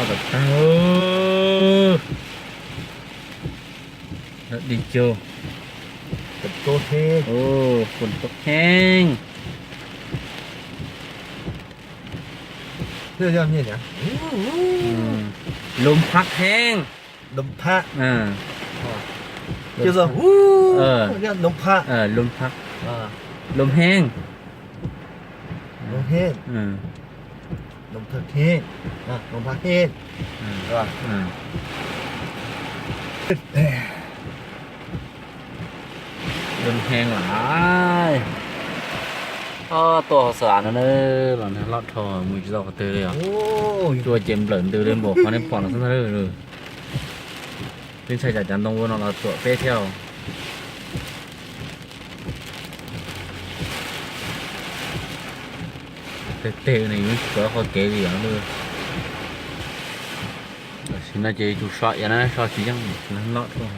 Tag, dig cug, kuj heev. Lub phab heev. Lub phab, lub heev. Lub heev lawm. Tuaj hauv xav no na, los nag loj dhau mus tsis tau qhov twg li os. Tuaj ces nplawm ntws li npaum qhov nej pom no xwb ntag. Peb ntshai tsam cov ntoo ua no los tuam peb thiab. Tej tej ne yuav tsis tau qhov kev li os. Tam sim no ces yuav tsum so iav na, so tsis yeej, nag loj dhau.